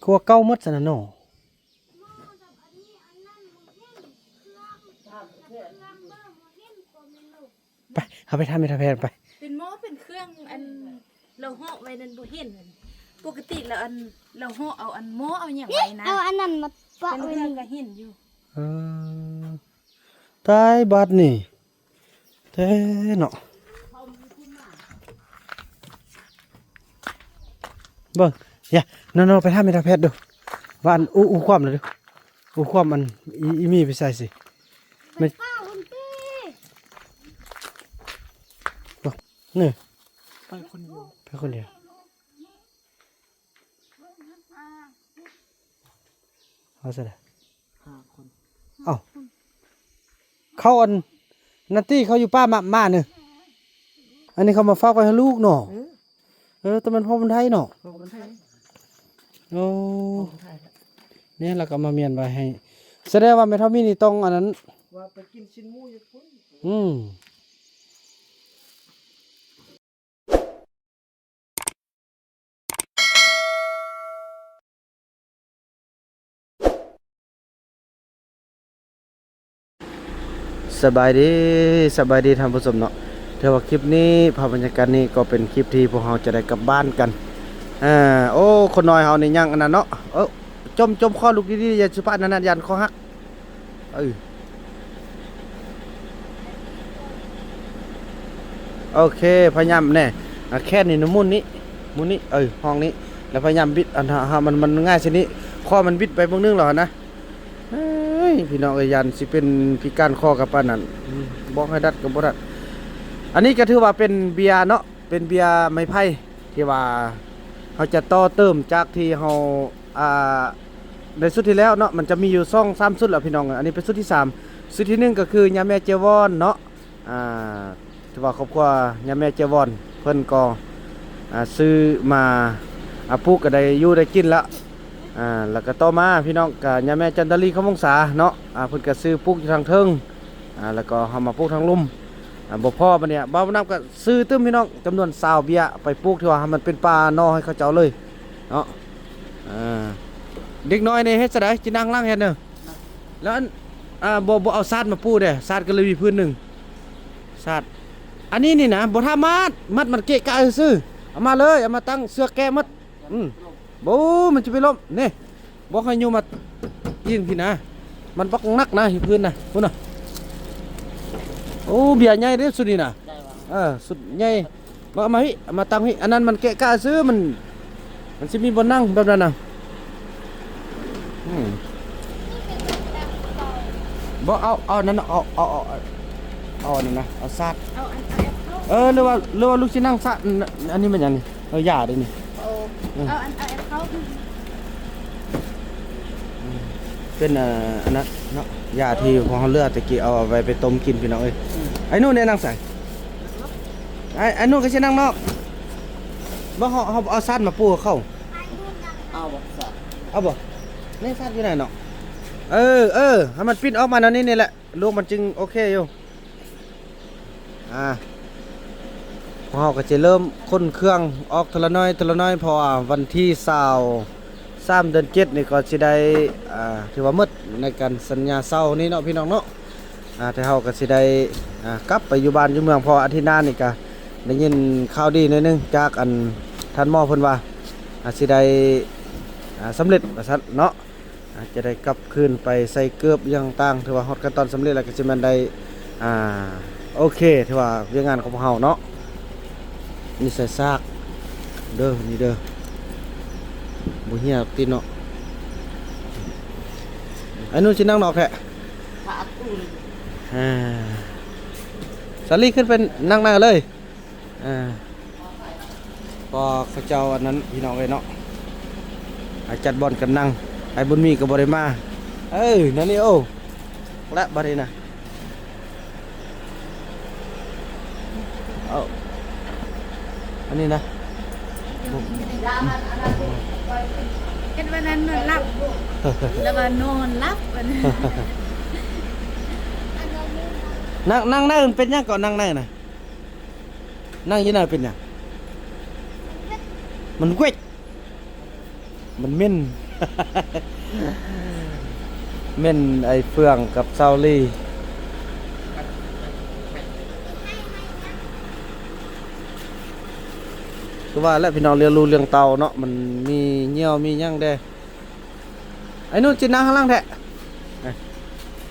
ກວ່າເກົ່າໝົດຊັ້ນນະເນາະ. ໄປ ເຮົາໄປຖາມແມ່ເຖົ້າແພດໄປ. ເປັນໝໍ້ເປັນເຄື່ອງ ອັນລາວເຫາະໄວ້ນັ້ນບໍ່ເຫັນ. ປົກກະຕິລາວ ອັນລາວເຫາະເອົາ ອັນໝໍ້ເອົາຫຍັງໄວ້ນະ ເອົາອັນນັ້ນມາປະໄວ້ນີ້ ເຫັນຢູ່. ເອີ ຕາຍບາດນີ້ແທ້ເນາະ. ເບິ່ງ ຢ່າ ນອນໆ ໄປຖາມແມ່ເຖົ້າແພດດູ ວ່າອັນ ອູ ອູຄວາມລະດູ ອູຄວາມ ອັນ ອີ ອີ່ມີໄປໃສຊິ ແມ່ນ ໄປປ່າພຸ້ນຕິ ນີ້ ໄປຄົນດຽວ ໄປຄົນດຽວ ເອົາຊະລະ ຫ້າຄົນ. ເອົ້າ ເຂົາ ອັນ ນັດຕີເຂົາຢູ່ປ່າມາ ມາເນີ ອັນນີ້ເຂົາມາຝາກໄວ້ໃຫ້ລູກເນາະ. ເອີ ເອີ ແຕ່ແມ່ນພໍ່ບຸນໄທເນາະ ພໍ່ບຸນໄທ. ໂອ້ ພໍ່ບຸນໄທ ນີ້ລະກະມາມ້ຽນໄວ້ໃຫ້ ສະແດງວ່າແມ່ເຖົ້າມີນີ້ຕ້ອງອັນນັ້ນ ວ່າໄປກິນຊີ້ນໝູຢູ່ພຸ້ນ. ອືມ. ສະບາຍດີ ສະບາຍດີທ່ານຜູ້ຊົມເນາະ. ຖືວ່າຄລິບນີ້ ພາບບັນຍາກາດນີ້ກໍເປັນຄລິບທີ່ພວກເຮົາຈະໄດ້ກັບບ້ານກັນ. ເອີ ໂອ້ ຄົນນ້ອຍເຮົານີ້ຍັງອັນນັ້ນເນາະ. ເອີ ຈົ່ມ ຈົ່ມຄໍລູກດີໆ ຢ່າຊິປະນັ້ນນະ ຢ້ານຄໍຫັກ. ເອີ ໂອເຄ ພະຍາຍາມແນ່ ອ່າ ແຂນນີ້ໝູນນີ້ ໝູນນີ້ ເອີ ຫ້ອງນີ້ ແລ້ວພະຍາຍາມບິດ ອັນ ຫາ ຫາມັນ ມັນງ່າຍຊະນີ້ ຄໍມັນບິດໄປເບິ່ງໜຶ່ງແລ້ວຫັ້ນນະ. ເອີຍ ພີ່ນ້ອງເອີຍ ຢ້ານຊິເປັນພິການຄໍກັບປານນັ້ນ ອືມ ບອກໃຫ້ດັດກໍບໍ່ດັດ. ອັນນີ້ກໍຖືວ່າເປັນເບຍເນາະ ເປັນເບຍໄມ້ໄຜ່ ທີ່ວ່າເຮົາຈະຕໍ່ເຕີມຈາກທີ່ເຮົາ ອ່າ ໃນຊຸດທີ່ແລ້ວເນາະ ມັນຈະມີຢູ່ສອງສາມຊຸດແລ້ວພີ່ນ້ອງ. ອັນນີ້ເປັນຊຸດທີສາມ ຊຸດທີໜຶ່ງກໍຄືຍາແມ່ເຈວອນເນາະ ອ່າ ຖືວ່າຄອບຄົວຍາແມ່ເຈວອນເພິ່ນກໍ ອ່າ ຊື້ມາ ອ່າ ປູກກໍໄດ້ຢູ່ໄດ້ກິນແລ້ວ. ອ່າ ແລ້ວກໍຕໍ່ມາພີ່ນ້ອງ ກໍຍາແມ່ຈັນດາລີ ຄຳວົງສາເນາະ ອ່າ ເພິ່ນກໍຊື້ປູກຢູ່ທາງເທິງ ອ່າ ແລ້ວກໍເຮົາມາປູກທາງລຸ່ມ ອ່າ ບໍ່ພໍບັດນີ້ ບ່າວບຸນນຳກໍຊື້ຕື່ມພີ່ນ້ອງ ຈຳນວນຊາວເບຍ ໄປປູກທີ່ວ່າໃຫ້ມັນເປັນປ່າໜໍ່ໃຫ້ເຂົາເຈົ້າເລີຍເນາະ. ອ່າ ເດັກນ້ອຍນີ້ເຮັດຈັ່ງໃດ ຊິນັ່ງຫຼັງເຮັດເນີ ແລ້ວອັນ ອ່າ ບໍ່ ບໍ່ເອົາສາດມາປູເດ້ ສາດກໍເລີຍມີພື້ນໜຶ່ງ ສາດ ອັນນີ້ນີ້ນະ ບໍ່ຖ້າມັດ ມັດມັນເກະກະຊື່ໆ ເອົາມາເລີຍ ເອົາມາຕັ້ງເຊືອກແກະໝົດ. ອືມ ບໍ່ ມັນຈະໄປລົ້ມ ນີ້ ບໍ່ໃຫ້ໂຍມມາອີງພີ້ນະ ມັນບັກໜັກນະ ທີ່ພື້ນນະ ພຸ້ນນະ. ໂອ້ ເບຍໃຫຍ່ເດ້ຊຸດນີ້ນະ ເອີ ຊຸດໃຫຍ່ ມາ ເອົາມາພີ້ ເອົາມາຕັ້ງພີ້ ອັນນັ້ນມັນເກະກະຊື່ ມັນ ມັນຊິມີບ່ອນນັ່ງແບບນັ້ນນະ. ອືມ ບໍ່ ເອົາ ເອົານັ້ນ ເອົາ ເອົາ ເອົາ ເອົາອັນນັ້ນນະ ເອົາສາດ ເອົາອັນ ເອົາແອັບເຂົ້າ ເອີ ຫຼືວ່າ ຫຼືວ່າລູກຊິນັ່ງສາດ ອັນ ອັນນີ້ແມ່ນຫຍັງນີ້? ເອີ ຢາເດ້ນີ້ ເອົາ ເອີ ເອົາອັນ ເອົາແອັບເຂົ້າ ເປັນ ເອີ ອັນນັ້ນເນາະ ຢາທີ່ພວກເຮົາເລືອແຕ່ກີ້ ເອົາໄວ້ໄປຕົ້ມກິນ ພີ່ນ້ອງເອີຍ. ອືມ ໄອ້ໜູແນະນັ່ງໃສ? ໄອ້ ໄອ້ໜູກໍຊິນັ່ງນອກ ບໍ່ ເຮົາ ເຮົາເອົາສາດມາປູໃຫ້ເຂົາ. ເອົາບໍ່ສາດ? ເອົາບໍ່? ນີ້ສາດຢູ່ໃນເນາະ. ເອີ ເອີ ໃຫ້ມັນປິ່ນອອກມາແນວນີ້ນີ້ແຫຼະ ລູກມັນຈຶ່ງໂອເຄຢູ່. ອ່າ ພວກເຮົາກໍຈະເລີ່ມຂົນເຄື່ອງອອກເທື່ອລະໜ້ອຍ ເທື່ອລະໜ້ອຍ ເພາະວ່າວັນທີຊາວສາມ ເດືອນເຈັດນີ້ກໍຊິໄດ້ ອ່າ ຖືວ່າໝົດໃນການສັນຍາເຊົ່ານີ້ເນາະ ພີ່ນ້ອງເນາະ. ອ່າ ແຕ່ເຮົາກໍຊິໄດ້ ອ່າ ກັບໄປຢູ່ບ້ານຢູ່ເມືອງ ເພາະວ່າອາທິດໜ້ານີ້ກໍໄດ້ຍິນຂ່າວດີໜ້ອຍໜຶ່ງຈາກ ອັນ ທ່ານໝໍເພິ່ນວ່າ ອ່າ ຊິໄດ້ ອ່າ ສຳເລັດວ່າຊັ້ນເນາະ. ອາດຈະໄດ້ກັບຄືນໄປໃສ່ເກີບຫຍັງຕ່າງ ຖືວ່າຮອດຂັ້ນຕອນສຳເລັດແລ້ວ ກໍຊິແມ່ນໄດ້ ອ່າ ໂອເຄ ຖືວ່າວຽກງານຂອງພວກເຮົາເນາະ. ນີ້ໃສ່ຊາກເດີ ນີ້ເດີ ບໍ່ເຫຍຕິເນາະ. ອັນນັ້ນຊິນັ່ງນອກແທ້ ອ່າ ສາລີຂຶ້ນໄປນັ່ງໜ້າເລີຍ. ອ່າ ກໍເຂົາເຈົ້າອັນນັ້ນ ພີ່ນ້ອງເອີຍເນາະ ໃຫ້ຈັດບ່ອນກັນນັ່ງ ໄອ້ບຸນມີກໍບໍ່ໄດ້ມາ. ເອີ ນັ້ນນີ້ ໂອ້ ແລະ ບັດນີ້ນະ ເອົາ ອັນນີ້ນະ ເຮັດວ່ານັ້ນນອນຫຼັບ ແລ້ວວ່ານອນຫຼັບ ອັນ ນັ່ງ ນັ່ງນັ້ນເປັນຫຍັງເກາະ ນັ່ງນັ້ນນະ? ນັ່ງຢູ່ນັ້ນເປັນຫຍັງ? ມັນເວັກ ມັນເໝັນ. ແມ່ນໄອ້ເຟືອງກັບຊາວລີ. ຄືວ່າແຫຼະພີ່ນ້ອງ ລ້ຽງລູກລ້ຽງເຕົ້າເນາະ ມັນມີຫຍ້ຽວມີຫຍັງແດ່. ໄອ້ນຸດຊິນັ່ງຂ້າງຫຼັງແທ້.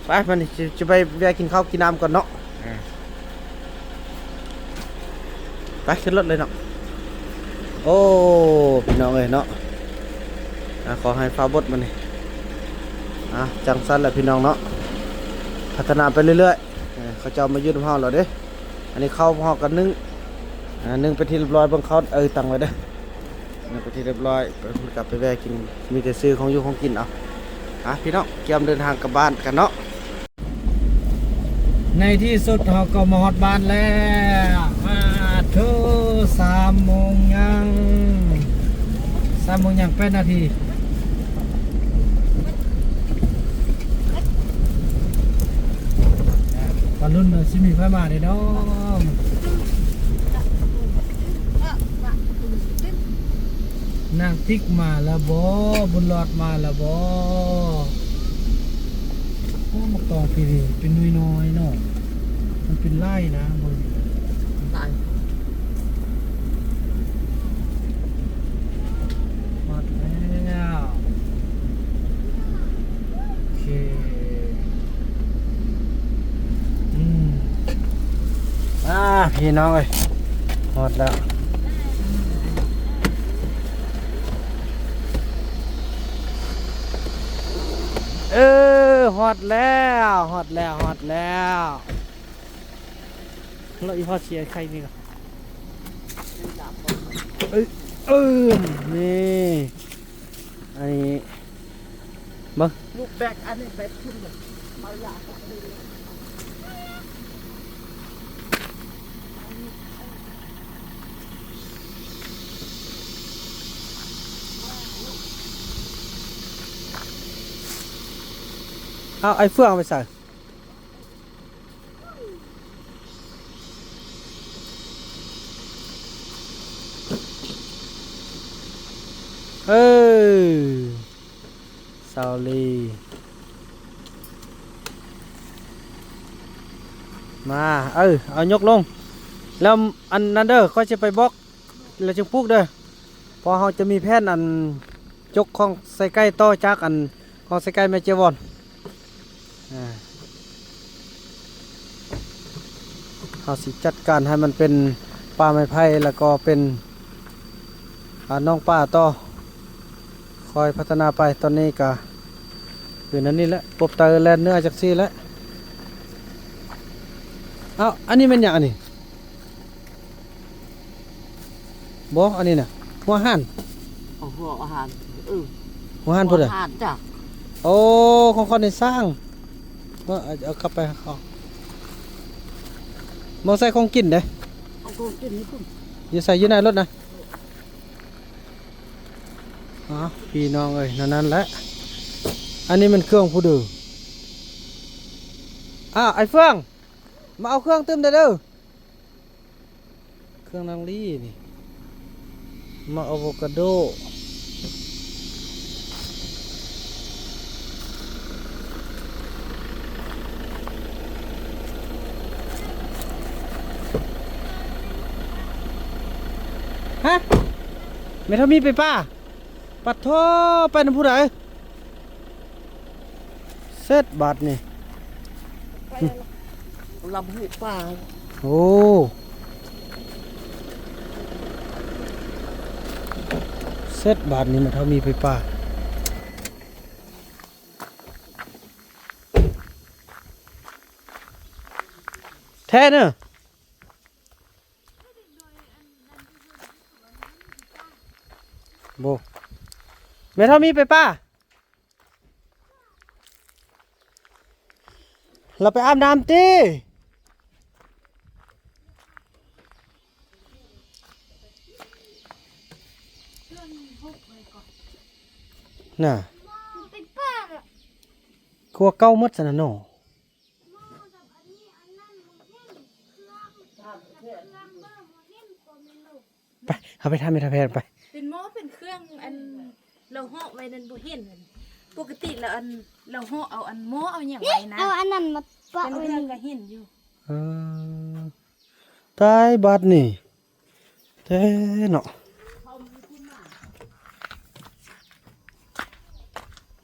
ໄປ ບາດນີ້ຊິ ຊິໄປແວ່ກິນເຂົ້າກິນນ້ຳກ່ອນເນາະ. ໄປ ຂຶ້ນລົດເລີຍເນາະ. ໂອ້ ພີ່ນ້ອງເອີຍເນາະ ອ່າ ຂໍໃຫ້ຟ້າບົດມານີ້. ອ່າ ຈັ່ງຊັ້ນແຫຼະພີ່ນ້ອງເນາະ ພັດທະນາໄປເລື້ອຍໆ. ເອີ ເຂົາເຈົ້າມາຢູ່ນຳເຮົາແລ້ວເດ້. ອັນນີ້ເຂົ້າເຮົາກໍໜຶ້ງ ອ່າ ໜຶ້ງເປັນທີ່ຮຽບຮ້ອຍ. ເບິ່ງເຂົ້າ ເອີ ຕັ້ງໄວ້ເດີ້. ນີ້ເປັນທີ່ຮຽບຮ້ອຍ ເພິ່ນກັບໄປແວ່ກິນ ມີແຕ່ຊື້ຂອງຢູ່ຂອງກິນເອົາ. ອ່ະ ພີ່ນ້ອງ ກຽມເດີນທາງກັບບ້ານກັນເນາະ. ໃນທີ່ສຸດເຮົາກໍມາຮອດບ້ານແລ້ວ. ອາໂທ ສາມໂມງຍັງ ສາມໂມງຍັງແປດນາທີ. ມາລຸ້ນວ່າຊິມີໃຜມາແດ່ເນາະ. ນາງຕິກມາແລ້ວບໍ? ບຸນຫຼອດມາແລ້ວບໍ? ໂອ້ ໝາກຕອງປີນີ້ເປັນໜ່ວຍນ້ອຍເນາະ. ມັນເປັນຫຼາຍນະ ເບິ່ງຫຼາຍ. ຮອດແລ້ວ. ໂອເຄ ອືມ ອ່າ ພີ່ນ້ອງເອີຍ ຮອດແລ້ວ. ເອີ ຮອດແລ້ວ ຮອດແລ້ວ ຮອດແລ້ວ. ແລ້ວອີ່ພໍ່ເສຍໄຂ່ນີ້ກໍ ເອີ ເອີ ນີ້ ອັນນີ້ເບິ່ງ ລູກແບກ ອັນນີ້ແບກຂຶ້ນເລີຍ ເອົາຢາ ເອົາໄອ້ເຟືອງໄປໃສ່. ເອີ ຊາວລີ ມາ ເອີ ເອົາຍົກລົງ ແລ້ວອັນນັ້ນເດີ ຂ້ອຍຊິໄປບອກ ແລ້ວຈຶ່ງປູກເດີ ເພາະເຮົາຈະມີແຜນອັນ ຈົກຂອງໃສ່ໄກ່ຕໍ່ຈາກອັນ ຂອງໃສ່ໄກ່ແມ່ເຈວອນ. ອ່າ ເຮົາຊິຈັດການໃຫ້ມັນເປັນປ່າໄມ້ໄຜ່ ແລ້ວກໍເປັນ ອ່າ ໜອງປາຕໍ່ ຄ່ອຍພັດທະນາໄປ. ຕອນນີ້ກະເປັນອັນນີ້ແຫຼະ ປົບໄຕແລ່ນເໜືອຈັກຊີ້ແຫຼະ. ເອົ້າ ອັນນີ້ແມ່ນຫຍັງອັນນີ້? ບໍ່ ອັນນີ້ນະ ຫົວຫານ. ເອົາຫົວຫານ ເອີ ຫົວຫານພຸ້ນເດີ ຫົວຫານຈ້ະ. ໂອ້ ຂອງຂ້ອຍນີ້ຊ້າງ ເອົາ ເອົາກັບໄປເອົາ ບໍ່ໃສ່ຂອງກິນເດ້ ເອົາຂອງກິນໃຫ້ເພິ່ນ ຢູ່ໃສ ຢູ່ໃນລົດນະ. ອ້າວ ພີ່ນ້ອງເອີຍ ແນວນັ້ນແຫຼະ ອັນນີ້ແມ່ນເຄື່ອງຜູ້ເດີ. ອ້າວ ໄອ້ເຟືອງ ມາເອົາເຄື່ອງຕື່ມແດ່ເດີ. ເຄື່ອງນາງລີນີ້ ໝາກອາໂວກາໂດ ຮະ ແມ່ເຖົ້າມີໄປປ່າ ປະໂທ້ ໄປນຳຜູ້ໃດ? ເສັດບາດນີ້ ໄປລຳຫ້ວຍປ່າ. ໂອ້ ເສັດບາດນີ້ ແມ່ເຖົ້າມີໄປປ່າແທ້ເນີ. ບໍ່ ແມ່ເຖົ້າມີໄປປ່າ ລາວໄປອາບນ້ຳຕິ ນະ ຄືວ່າເກົ່າໝົດຊັ້ນນະເນາະ. ໄປ ເຮົາໄປຖາມແມ່ເຖົ້າແພນໄປ ເປັນໝໍ້ເປັນເຄື່ອງ ອັນ ລາວເຫາະໄວ້ນັ້ນບໍ່ເຫັນ. ປົກກະຕິລາວອັນ ລາວເຫາະເອົາອັນໝໍ້ເອົາຫຍັງໄວ້ນະ. ເອົາອັນນັ້ນມາປະໄວ້ນີ້ ກໍເຫັນຢູ່. ເອີ ຕາຍບາດນີ້ແທ້ເນາະ.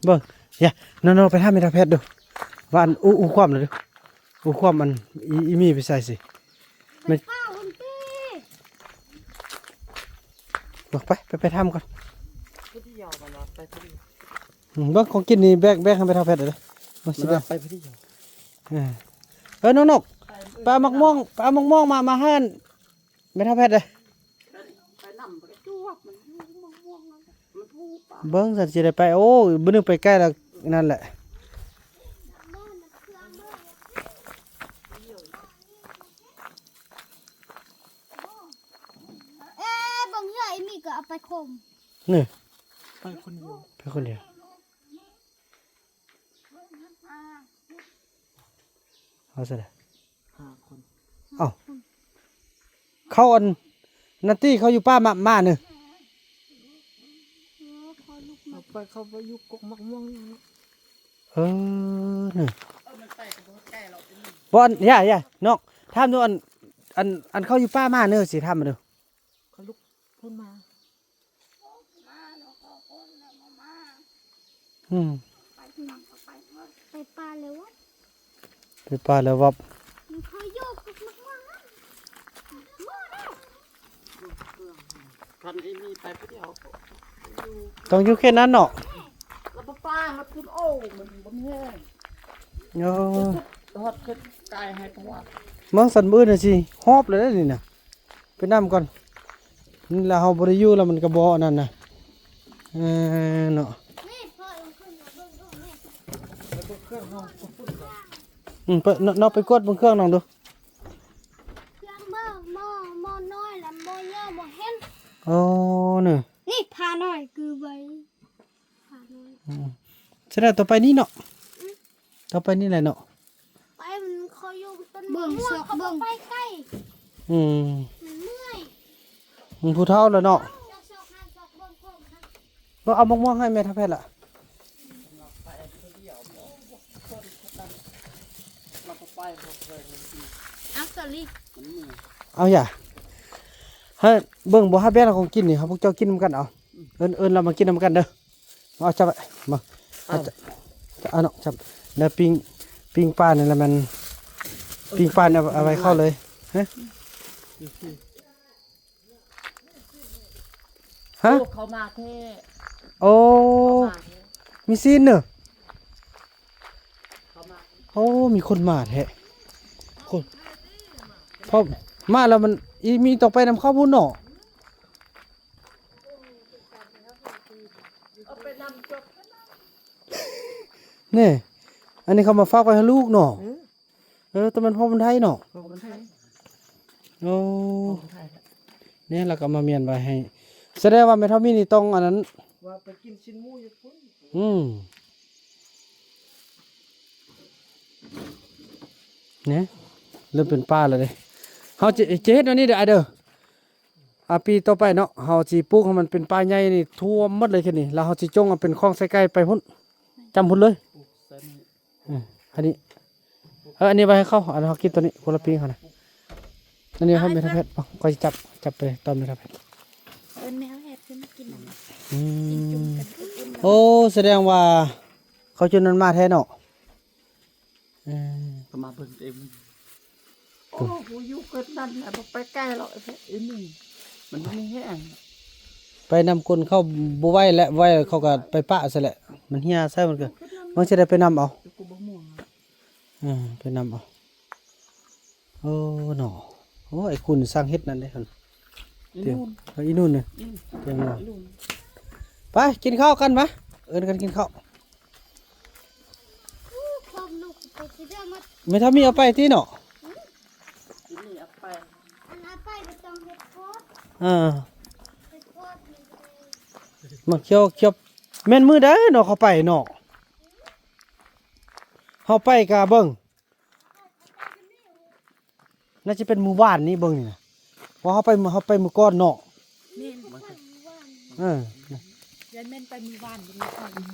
ເບິ່ງ ຢ່າ ນ້ອງໆ ໄປຖາມແມ່ເຖົ້າແພດດູ ວ່າອັນ ອູ ອູຄວາມລະດູ ອູຄວາມອັນ ອີ ອີ່ມີໄປໃສຊິ. ແມ່ນ ໄປ ໄປ ໄປຖາມກ່ອນ. ອືມ ເບິ່ງຂອງກິນນີ້ແບກ ແບກໃຫ້ແມ່ເຖົ້າແພດເດີ. ມັນຊິໄດ້ ໄປຜູ້ດຽວ. ເອີ ເອີ ນ້ອງນົກ ໄປເອົາໝາກມ່ວງ ໄປເອົາໝາກມ່ວງມາ ມາໃຫ້ອັນແມ່ເຖົ້າແພດເດີ. ໄປນຳ ໄປຈວບມັນຢູ່ ໝາກມ່ວງນັ້ນ ມັນຜູ້ປ່າ. ເບິ່ງ ສັນຊິໄດ້ໄປ. ໂອ້ຍ ມື້ໜຶ່ງໄປໃກ້ແລ້ວນັ້ນແຫຼະ. ເອີ ເບິ່ງເຮືອອີ່ມີກໍເອົາໄປຄົມ. ນີ້ ໄປຄົນດຽວ ໄປຄົນດຽວ. ເອົາຊະລະ ຫ້າຄົນ. ເອົ້າ ເຂົາອັນ ນັດຕິເຂົາຢູ່ປ່າໝາກ ໝາກນີ້. ເອີ ເຂົາໄປ ເຂົາໄປຢູ່ກົກໝາກມ່ວງ. ເອີ ນີ້ ບໍ່ ອັນ ຢ່າ ຢ່າ ນ້ອງ ຖາມດູ ອັນ ອັນ ອັນເຂົາຢູ່ປ່າໝາກນີ້ ຊິຖາມມາດູ. ເຂົາລຸກພຸ້ນມາ. ອືມ ໄປປ່າແລ້ວວັບ ໄປປ່າແລ້ວວັບ. ຄັນອີ່ມີໄປຜູ້ດຽວ ຕ້ອງຢູ່ເຂດນັ້ນເນາະ. ແລ້ວໄປປ່າມັນຂຶ້ນ ໂອ້ ມັນບໍ່ມີແຮງ. ໂອ້ ຮອດຂຶ້ນກາຍໃຫ້ພະວັດ. ເມືອງສັນມື້ນີ້ຊິຫອບແລ້ວນີ້ນະ. ໄປນຳກ່ອນ ນີ້ລະເຮົາບໍ່ໄດ້ຢູ່ລະ ມັນກະບໍ່ອັນນັ້ນນະ. ເອີ ເນາະ ນີ້ພໍ່ເອີ້ນຂຶ້ນມາເບິ່ງດູແມ່. ໄປເບິ່ງເຄື່ອງເຮົາ. ອືມ ໄປ ເນາະ ໄປກວດເບິ່ງເຄື່ອງນ້ອງດູ. ເຄື່ອງໝໍ້ ໝໍ້ ໝໍ້ນ້ອຍລະໝໍ້ໃຫຍ່ບໍ່ເຫັນ. ໂອ້ ນີ້ ນີ້ຜ້ານ້ອຍຄືໃບ ຜ້ານ້ອຍ. ອືມ ສະແດງຕໍ່ໄປນີ້ເນາະ. ອືມ ຕໍ່ໄປນີ້ແຫຼະເນາະ. ໄປມັນເຂົາຢູ່ຕົ້ນ ເບິ່ງຊອກເບິ່ງ ເຂົາບໍ່ໄປໃກ້. ອືມ ມັນເມື່ອຍ. ມັນຜູ້ເຖົ້າແລ້ວເນາະ. ເອົາໝາກມ່ວງໃຫ້ແມ່ເຖົ້າແພດລະ. ເອົາ ສອຣີ ເອົາ ຢ່າ ໃຫ້ເບິ່ງບໍ່ ຫາແບ່ງເອົາຂອງກິນນີ້ ໃຫ້ພວກເຈົ້າກິນນຳກັນເອົາ. ເອີ້ນ ເອີ້ນລາວມາກິນນຳກັນເດີ. ເອົາ ຈັບໄວ້ ມາ ເອົາ ເອົາ ຈັບ ເອົາເນາະ ຈັບ ແລ້ວປີ້ງ ປີ້ງປານີ້ລະແມ່ນ ປີ້ງປານີ້ເອົາ ເອົາໄວ້ເຂົ້າເລີຍ. ຮະ ຮະ ໂອ້ ເຂົ້າມາແທ້. ໂອ້ ເຂົ້າມາແທ້ ມີຊີ້ນເນີ. ເຂົ້າມາ ໂອ້ ມີຄົນມາແທ້ ຄົນ ເພາະມາແລ້ວມັນອີ່ມີຕ້ອງໄປນຳເຂົາພຸ້ນເນາະ. ເອົາໄປນຳຈົບ ນີ້ ອັນນີ້ເຂົາມາຝາກໄວ້ໃຫ້ລູກເນາະ. ເອີ ເອີ ແຕ່ແມ່ນພໍ່ບຸນໄທເນາະ ພໍ່ບຸນໄທ. ໂອ້ ພໍ່ບຸນໄທ ນີ້ລະກໍມາມ້ຽນໄວ້ໃຫ້ ສະແດງວ່າແມ່ເຖົ້າມີນີ້ຕ້ອງອັນນັ້ນ ວ່າໄປກິນຊີ້ນໝູຢູ່ພຸ້ນ. ອືມ ນີ້ ເລີ່ມເປັນປ່າແລ້ວເດ້. ເຮົາຈະ ຈະເຮັດແນວນີ້ເດີ ອ້າຍເດີ. ອາ ປີຕໍ່ໄປເນາະ ເຮົາຊິປູກໃຫ້ມັນເປັນປ່າໃຫຍ່ນີ້ທົ່ວໝົດເລີຍເຂດນີ້ ແລ້ວເຮົາຊິຈົ່ງເອົາເປັນຂອງໃສ່ໄກ່ໄປພຸ້ນ ຈຳພຸ້ນເລີຍ. ອືມ ອັນນີ້ ເອີ ອັນນີ້ໄວ້ໃຫ້ເຂົາ ອັນເຮົາກິນຕົວນີ້ ຄົນລະປີ້ງເຮົານະ. ອັນນີ້ໃຫ້ແມ່ເຖົ້າແພດ ຂ້ອຍຊິຈັບ ຈັບໄປຕອນແມ່ເຖົ້າແພດ. ເອີ້ນແມ່ເຖົ້າແພດຂຶ້ນມາກິນນຳ. ອືມ ໂອ້ ສະແດງວ່າເຂົາຈຸດນັ້ນມາແທ້ເນາະ. ເອີ ກໍມາເບິ່ງເຕັມ. ໂອ້ ຜູ້ຢູ່ເກີດນັ້ນແຫຼະ ບໍ່ໄປໄກແລ້ວ ອີ່ນີ້ ມັນບໍ່ມີແຮງ. ໄປນຳຄົນເຂົາບໍ່ໄຫວແຫຼະ ໄຫວເຂົາກໍໄປປະຊະແຫຼະ ມັນເຫ່ຍໃສ່ ມັນກໍ ມັນຊິໄດ້ໄປນຳເອົາ. ເອີ ໄປນຳເອົາ. ໂອ້ ເນາະ ໂອ້ ໄອ້ຄຸນຊ່າງເຮັດນັ້ນເດ້. ອີ່ນູນ ເອີ ອີ່ນູນນີ້ ອີ່ນູນ ໄປກິນເຂົ້າກັນມາ ເອີ້ນກັນກິນເຂົ້າ. ແມ່ທຳມີເອົາໄປຕິເນາະ. ເອີ ມາຂຽວ ຂຽວ ແມ່ນມື້ໃດເນາະ ເຂົາໄປເນາະ ເຮົາໄປກະເບິ່ງ. ໜ້າຈະເປັນມື້ວານນີ້ເບິ່ງນີ້ນະ ເພາະເຮົາໄປ ເຮົາໄປມື້ກ່ອນເນາະ. ແມ່ນ ເອີ ນະ ຍັນແມ່ນໄປມື້ວານບໍ່ມີເຂົ້າອີກ.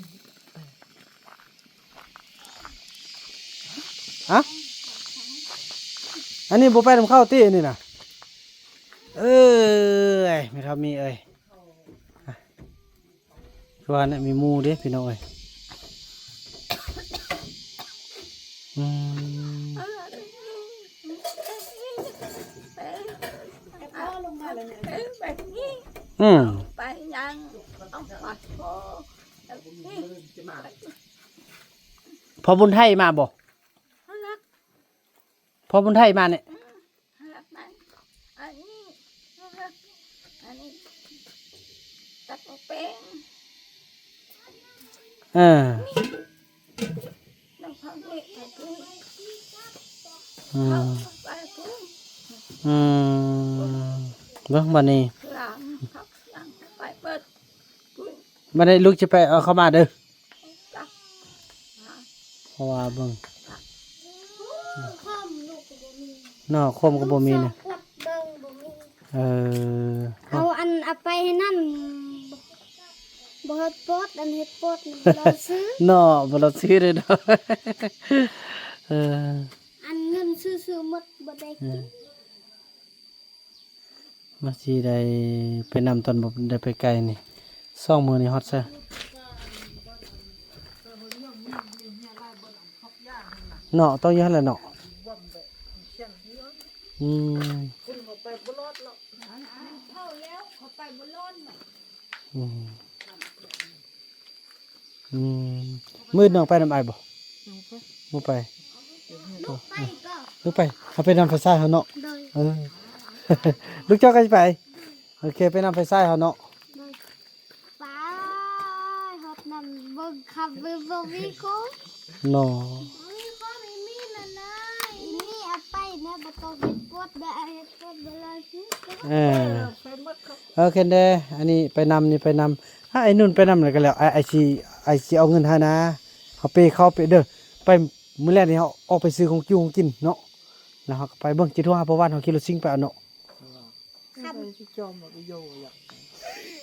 ຮະ? ອັນນີ້ບໍ່ໄປນຳເຂົາຕິ ອັນນີ້ນະ? ເອີຍ ແມ່ເຖົ້າມີເອີຍ ຄືວ່ານະ ມີໝູ່ເດ້ພີ່ນ້ອງເອີຍ. ອືມ ອືມ ໄປຍັງ ພໍ່ບຸນໄທມາບໍ່? ພໍ່ບຸນໄທມານີ້ ອັນນີ້ ອັນນີ້ຕັດແປງ ເອີ ອືມ ອືມ ເບິ່ງບາດນີ້ ບາດນີ້ລູກຈະໄປເອົາເຂົ້າມາເດີ ເພາະວ່າເບິ່ງ ເນາະ ໂຄມກໍບໍ່ມີນະ ເອີ ເອົາອັນ ເອົາໄປໃຫ້ນັ້ນ ບໍ່ເຮັດປອດ ອັນເຮັດປອດນີ້ບໍ່ລອດຊື່ ເນາະ ບໍ່ລອດຊື່ເດ້ເນາະ ເອີ ອັນເງິນຊື້ໆໝົດ ບໍ່ໄດ້ກິນ. ມາຊິໄດ້ໄປນຳຕອນບໍ່ໄດ້ໄປໄກນີ້ ສອງມື້ນີ້ຮອດໃສ ເນາະ ຕ້ອງຢູ່ຫັ້ນແຫຼະເນາະ ອືມ ອືມ. ອືມ ມື້ອື່ນນ້ອງໄປນຳອ້າຍບໍ່? ບໍ່ໄປ ບໍ່ໄປ ເຮົາໄປນຳໄຟຊາຍເຮົາເນາະ ເອີ ລູກເຈົ້າກໍຊິໄປ ໂອເຄ ໄປນຳໄຟຊາຍເຮົາເນາະ ໄປ ຮອດນັ້ນເບິ່ງຄັບ ເບິ່ງບໍ່ມີໂກ ເນາະ ມີຄວາມອີມີນະນາຍ ອີມີເອົາໄປນະ ບໍ່ຕ້ອງເຮັດກວດເດີ ເຮັດກວດບໍ່ລະຊື່ ເອີ ເອີ ໂອເຄເດີ ອັນນີ້ໄປນຳ ນີ້ໄປນຳ ຫາໄອ້ນຸ່ນໄປນຳແລ້ວກໍແລ້ວ ອ້າຍ ອ້າຍຊິ ອ້າຍຊິເອົາເງິນໃຫ້ນະ ເຮົາເປເຂົາເປເດີ ໄປມື້ແລກນີ້ເຮົາອອກໄປຊື້ຂອງຢູ່ຂອງກິນເນາະ ແລ້ວເຮົາກໍໄປເບິ່ງ ຈິໂທຫາພໍ່ຫວານ ເຮົາຂີ່ລົດຊິງໄປເອົາເນາະ. ຄ່ຳ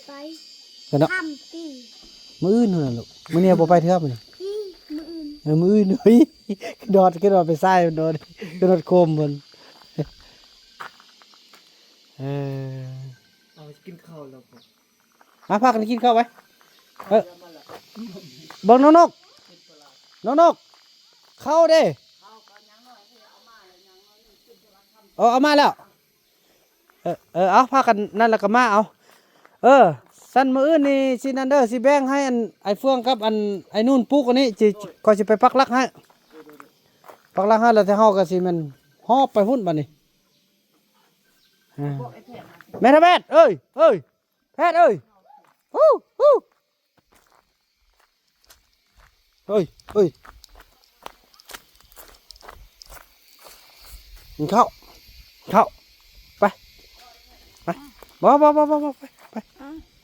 ໄປ ໄປເນາະ ຄ່ຳຕິ ມື້ອື່ນພຸ້ນນະລູກ ມື້ນີ້ບໍ່ໄປເທື່ອມື້ນີ້ ອີ ມື້ອື່ນ ເອີ ມື້ອື່ນ ເຮີ້ຍ ຄືນອດ ຄືນອດໄປຊາຍ ນອນ ຄືນອດໂຄມພຸ້ນ ເອີ ເອົາ ກິນເຂົ້າແລ້ວບໍ່ ມາ ພາກັນກິນເຂົ້າໄປ ເອີ ເບິ່ງນ້ອງນົກ ນ້ອງນົກ ເຂົ້າເດ້ ເອີ ເອົາມາແລ້ວ ເອີ ເອີ ເອົາ ພາກັນນັ້ນແລ້ວກໍມາເອົາ ເອີ ຊັ້ນມື້ອື່ນນີ້ຊິນັ້ນເດີ ຊິແບ່ງໃຫ້ອັນ ອ້າຍເຟືອງກັບອັນ ອ້າຍນູນປູກອັນນີ້ ຊິ ຂ້ອຍຊິໄປປັກຫຼັກໃຫ້ ປັກຫຼັກໃຫ້ ແລ້ວແຕ່ເຮົາກໍຊິແມ່ນຫອບໄປພຸ້ນບາດນີ້ ເອີ ແມ່ທະແບດເອີຍ ເອີຍ ແພດເອີຍ ຮູ້ ຮູ້ ເຮີ້ຍ ເຮີ້ຍ ກິນເຂົ້າ ເຂົ້າ ໄປ ໄປ ບໍ່ ບໍ່ ບໍ່ ບໍ່ ໄປ ໄປ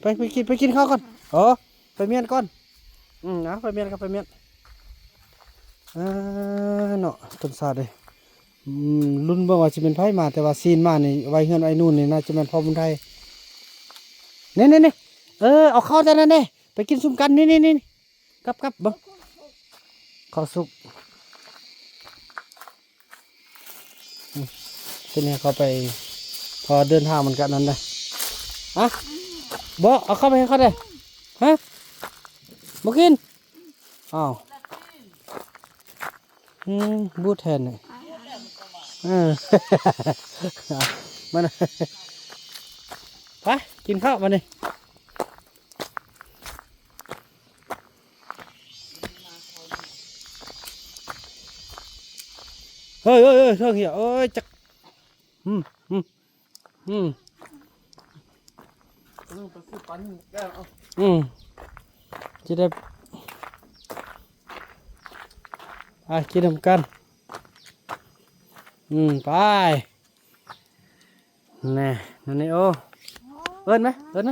ໄປ ໄປກິນ ໄປກິນເຂົ້າກ່ອນ ເອີ ໄປມ້ຽນກ່ອນ ອືມ ເອົາ ໄປມ້ຽນ ກັບໄປມ້ຽນ ເອີ ເນາະ ຕົ້ນສາດເອີຍ ອືມ ລຸ້ນເບິ່ງວ່າຊິເປັນໃຜມາ ແຕ່ວ່າຊີ້ນມານີ້ ໄວ້ເຮືອນໄອ້ນູນນີ້ ໜ້າຈະແມ່ນພໍ່ບຸນໄທ ນີ້ໆໆ ເອີ ເອົາເຂົ້າແຕ່ນັ້ນເດ້ ໄປກິນຊຸມກັນ ນີ້ໆໆ ກັບໆ ເບິ່ງ ເຂົ້າສຸກ ອືມ ທີນີ້ເຂົ້າໄປ ເພາະເດີນທາງມັນກະນັ້ນເດ້ ຮະ ບໍ່ ເອົາເຂົ້າໄປໃຫ້ເຂົາເດ້ ຮະ ບໍ່ກິນ ອ້າວ ອືມ ບູດແທນນີ້ ເອີ ມັນ ໄປ ກິນເຂົ້າບາດນີ້ ເຮີ້ຍ ເຮີ້ຍ ເຮີ້ຍ ເທິງເຫຍ ໂອ້ຍ ຈັກ ອືມ ອືມ ອືມ ອືມ ຊິໄດ້ ອ່ະ ກິນນຳກັນ ອືມ ໄປ ແນ່ ນັ້ນນີ້ ໂອ້ ເອີ້ນໄໝ ເອີ້ນໄໝ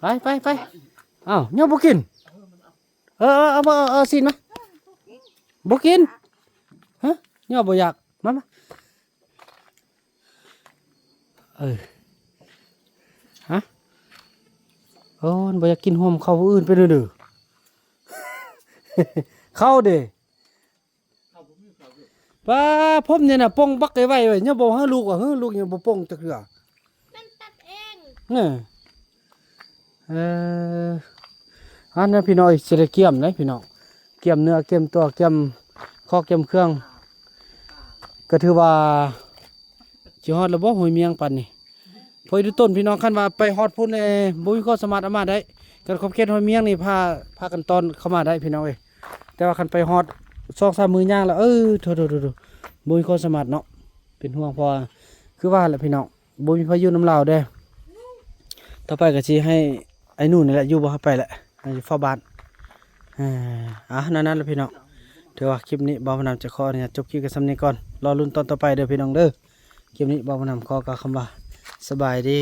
ໄປ ໄປ ໄປ ອ້າວ ຍັງບໍ່ກິນ ເອີ ເອີ ເອົາ ເອົາ ເອົາຊີ້ນມາ ບໍ່ກິນ ຮະ ຍັງບໍ່ຢາກ ມາ ມາ ເອີ ຮະ ໂອ້ຍ ບໍ່ຢາກກິນຮ່ວມເຂົ້າຜູ້ອື່ນເປັນເດີ. ເຂົ້າເດ້. ປ້າ ຜົມນີ້ນະ ປົ່ງບັກໄວໆ ເອີຍ ຍັງບໍ່ໃຫ້ລູກວ່າ ເຮີ ລູກຍັງບໍ່ປົ່ງຈັກເທື່ອ. ມັນຕັດເອງ. ເອີ ເອີ ອັນນັ້ນພີ່ນ້ອງເອີຍ ຊິໄດ້ກຽມເດ້ພີ່ນ້ອງ ກຽມເນື້ອກຽມຕົວ ກຽມຄອກກຽມເຄື່ອງ ກໍຖືວ່າ ຊິຮອດແລ້ວບໍ່ ຫ້ວຍມຽງປານນີ້? ພໍດີຕົ້ນພີ່ນ້ອງ ຄັນວ່າໄປຮອດພຸ້ນແລ້ວ ບໍ່ມີຄວາມສາມາດເອົາມາໄດ້. ຄັນຂອບເຂດຫ້ວຍມຽງນີ້ ພາ ພາກັນຕ້ອນເຂົ້າມາໄດ້ພີ່ນ້ອງເອີຍ. ແຕ່ວ່າຄັນໄປຮອດສອງສາມມື້ຍ່າງແລ້ວ ເອີ ໂຖໆໆໆ ບໍ່ມີຄວາມສາມາດເນາະ ເປັນຫ່ວງ. ເພາະວ່າ ຄືວ່າແຫຼະພີ່ນ້ອງ ບໍ່ມີໃຜຢູ່ນຳລາວເດ້. ຕໍ່ໄປກໍຊິໃຫ້ໄອ້ໜູນີ້ແຫຼະຢູ່ ບໍ່ໃຫ້ໄປແຫຼະ ໃຫ້ເຝົ້າບ້ານ. ເອີ ອ່ະ ນັ້ນໆ ແຫຼະພີ່ນ້ອງ ຖືວ່າຄລິບນີ້ບ່າວບຸນນຳຈະຂໍອະນຸຍາດຈົບຄລິບກັນສ່ຳນີ້ກ່ອນ. ລໍລຸ້ນຕອນຕໍ່ໄປເດີພີ່ນ້ອງເດີ. ຄລິບນີ້ບ່າວບຸນນຳຂໍກ່າວຄຳວ່າ ສະບາຍດີ.